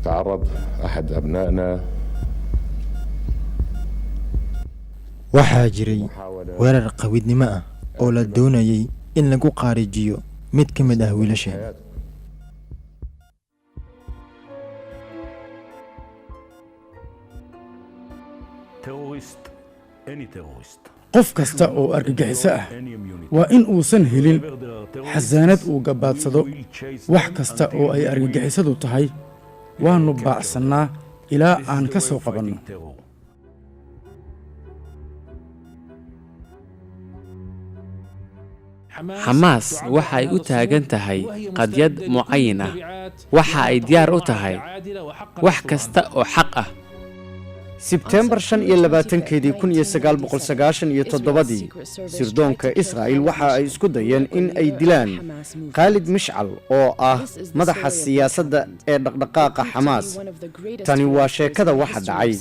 تعرض أحد أبنائنا Waxaa jiray weerar qawidnimo ah oo la doonayay in lagu qaarijiyo mid ka mid ah wiilasheena. Terrorist, any terrorist, Qof kasta oo argagixiso ah any immunity. waa in uusan helin Wherever there are terrorists, xasaanad uu gabbaadsado. we will chase Wax them kasta until oo ay we argagixisadu tahay, waannu baacsannaa ilaa This is aan the ka way soo of qabanno. fighting terror. Xamaas waxa ay u taagan tahay qadiyad mucayin ah. Waxa ay diyaar u tahay wax kasta oo xaq ah. Sebteembar 25-keedii 1997-dii, sirdoonka Israa'il waxa ay isku dayeen in ay dilaan Khaalid Mishcal oo ah madaxa siyaasadda ee dhaqdhaqaaqa Xamaas. Tani waa sheekada waxa dhacay.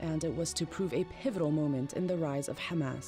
And it was to prove a pivotal moment in the rise of Hamas.